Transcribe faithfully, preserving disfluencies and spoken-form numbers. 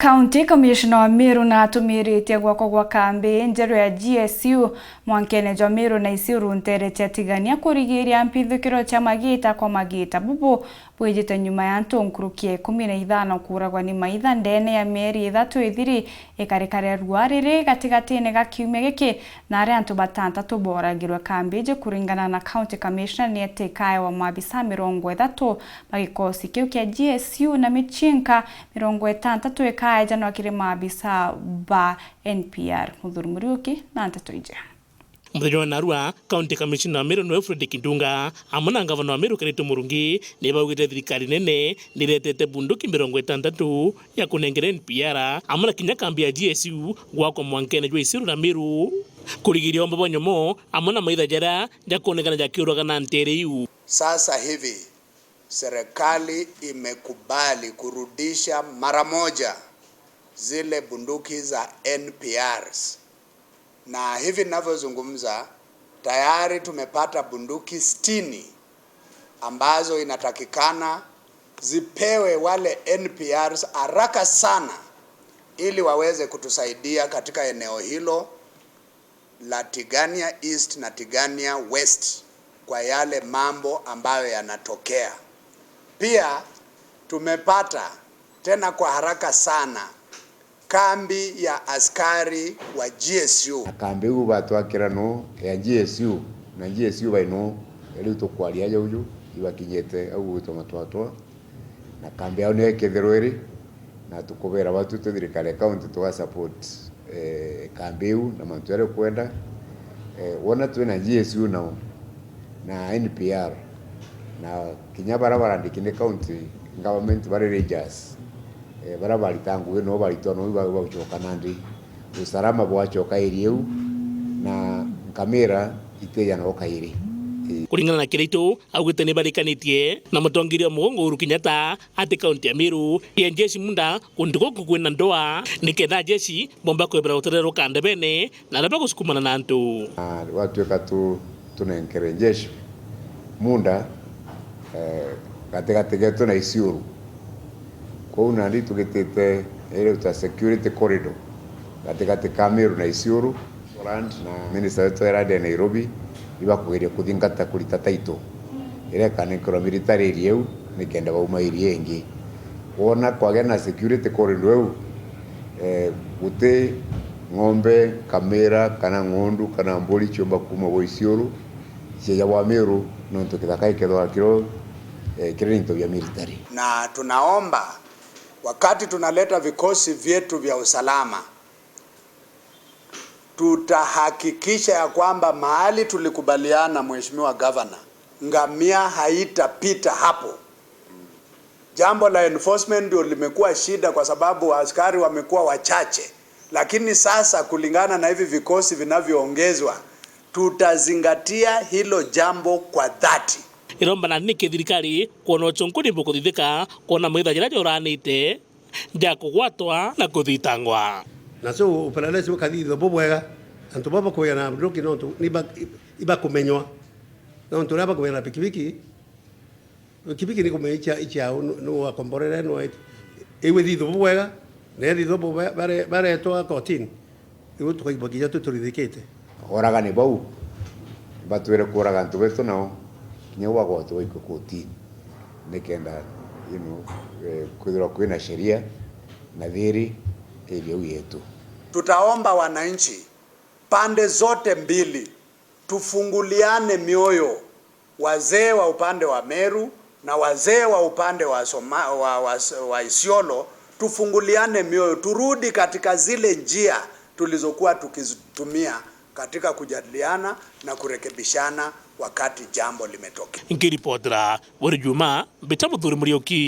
County Commissioner wa Meru natumiritie gwakwa gwa kambi njeru ya G S U mwankene jwa Meru na Isiuru nteere cia Tigania kurigiria mpithukiro cia magita kwa magita bubu bwijite nyuma ya antu nkuruki ya ikumi na ithano kuuragwa ni maitha ndene ya mieri ithatu ithiri ikarikare rua riri gatigatine ga kiumia giki, na aria antu batantatu booragirwe kambi iji kuringana na County Commissioner ni ati ikaewa maabisa mirongo ithatu ba gikosi kiu kia G S U na micinka mirongo itantatu ikaejanwa kiri maabisa ba N P R. Muthuri Muriuki na nteto iji. Muthenya wa narua, County Commissioner wa Meru ni Wilfred Kindunga, amwe na ngavana wa Meru Kiraitu Murungi, ni baugite thirikari nene ni iretete bunduki mirongo itantatu ya kunengera N P R, amwe na kinya kambi ya G S U gwakwa mwankene jwa Isiru na Meru, kurigiria omba bwa nyomo, amwe na maitha jaria jakonekana jakiuraga na nteere iu. Sasa hivi, serikali imekubali kurudisha mara moja zile bunduki za N P Rs. Na hivi ninavyozungumza, tayari tumepata bunduki sitini ambazo inatakikana zipewe wale N P Rs haraka sana ili waweze kutusaidia katika eneo hilo la Tigania East na Tigania West kwa yale mambo ambayo yanatokea. Pia tumepata tena kwa haraka sana kambi ya askari wa G S U. Na kambi iu batwakira no ya G S U, na G S U bai no riu tukwaria aja uju ibakinyite au gwitwa Matwatwa. Na kambi yao niyo ikethirwa iri, na tukubera batu twi thirikari ya county tuga support, eh, kambi iu na mantu jaria ukwenda. Eh, wona twina G S U nao na N P R, na kinya baria barandiki ni county government bari rangers, eh, baria barita ngugi nao baritwa nao iba-, ibagucoka nandi. Usalama bwacoka area iu, na nkamira itija nao kairi. Eh. Kuringana na Kiraitu, augite ni barikanitie na mutongeria wa mugongo Uhuru Kenyatta ati kaunti ya Meru ya jeshi munda kuntu guku kwina ndoa, niketha jeshi bomba kwebera gutererwa kandebene na aria bagusukumana na antu. Na gwatuika tu, tunenkere jeshi munda, eh, gatigati getu na Isiuru. Kwou nandi tugitite iriuta security corridor gatigati ka Meru na Isiuru. Land na minister wetu wa land ya Nairobi ibakugeria kuthingata kurita title iria ikanenkerwa military area iu nikenda bauma area ingi. Wona kwagea na security corridor iu, eh, guti ng'ombe, kamira, kana ng'ondu, kana mburi ciumba kuuma gwa Isiuru cieja gwa Meru, nontu kithaka gikethagwa kiro, eh, kiri into bia military. Na tunaomba wakati tunaleta vikosi vyetu vya usalama, tutahakikisha ya kwamba mahali tulikubaliana, Mheshimiwa Gavana, ngamia haitapita hapo. Jambo la enforcement ndio limekuwa shida kwa sababu askari wamekuwa wachache, lakini sasa kulingana na hivi vikosi vinavyoongezwa, tutazingatia hilo jambo kwa dhati. Iromba nandi niki thirikari kwona uchunku ni bukuthithika kwona maitha jaria joranite ja kugwatwa na kuthitangwa. Nacio upelelezi bukathithua bubwega, antu baba bakuya na bunduki nontu niba-, ibakumenywa. Nontu uria bakuya na pikipiki, pikipiki ni kumenya icia, icia nu, nu wakomborere, nu, iu ithithua bubwega, na ithithua bube-, bare-, baretwa kotini. Riu tukaigua kinya tuturithikite. Oragani bau batwire kuraga antu betu nao kinya bagwatwe baikwe kotini nikenda, you know, eh, kwithirwa kwina sheria na thiri area iu yetu. Tutaomba wananchi pande zote mbili tufunguliane mioyo. Wazee wa upande wa Meru na wazee wa upande wa Soma-, wa, wa, wa Isiolo, tufunguliane mioyo, turudi katika zile njia tulizokuwa tukizitumia katika kujadiliana na kurekebishana wakati jambo limetokea. Nkiripotera Weri Juma, mbita Muthuri Muriuki.